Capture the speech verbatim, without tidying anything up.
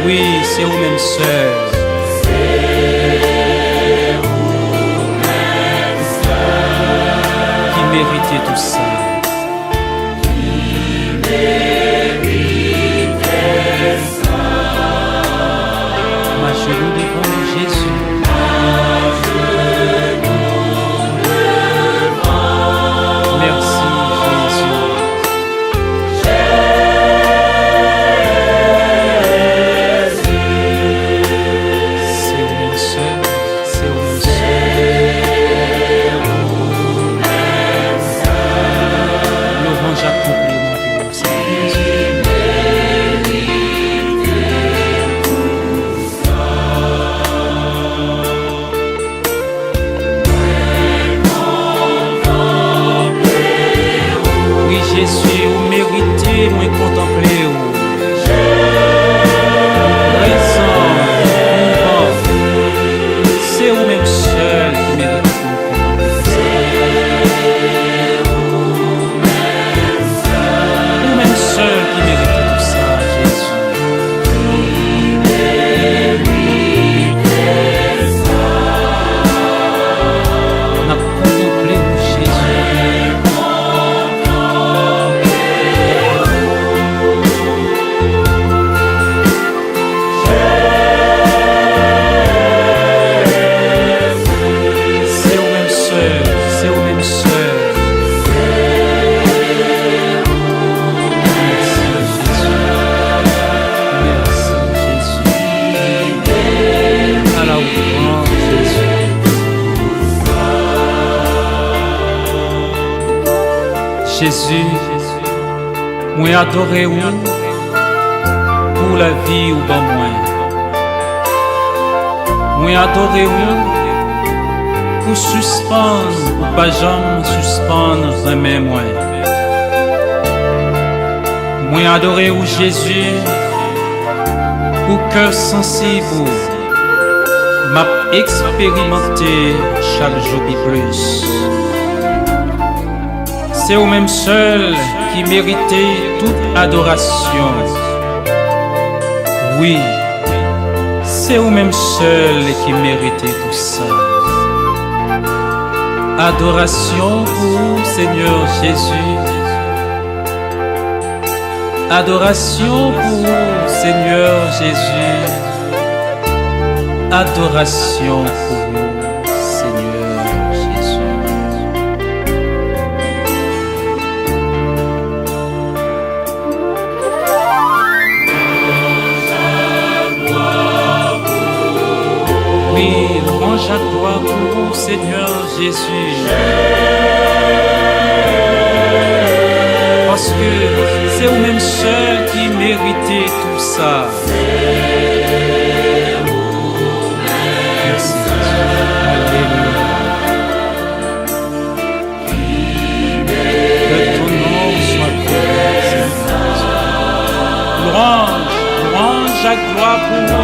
Wi, se ou menm sèl ki merite tou sa. M ajenou devan ou, Jezi. Mèsi, Jezi. Se ou menm sèl, se ou menm sèl. Lwanj ak konpliman pou ou, Senyè Jezi. Wi, Jezi, ou merite mwen kontanple ou. Prezan, vivan, se ou menm sèl ki merite pou m kontanple. Ou menm sèl ki merite tou sa, Jezi. N ap kontanple ou, Jezi. Se ou menm sèl, se ou menm sèl. Mèsi, Jezi. Mèsi, Jezi. A la louanj, Jezi. Jezi, mwen adore ou pou lavi ou ban mwen. Mwen adore ou pou sispann, ou pa janm sispann renmen mwen. Mwen adore ou, Jezi, pou kè sansib ou m ap eksperimante chak jou pi plis. Se ou menm sèl ki merite tout adorasyon. Wi, se ou menm sèl ki merite tou sa. Adorasyon pou ou, Senyè Jezi. Adorasyon pou ou, Senyè Jezi. Adorasyon pou ou, Senyè Jezi. Wi, lwanj ak glwa pou ou, Senyè Jezi. Paske se ou menm sèl ki merite tou sa. Mèsi, Jezi. Alelouya. Que ton nom soit béni, Seigneur. Lwanj, lwanj ak glwa pou ou,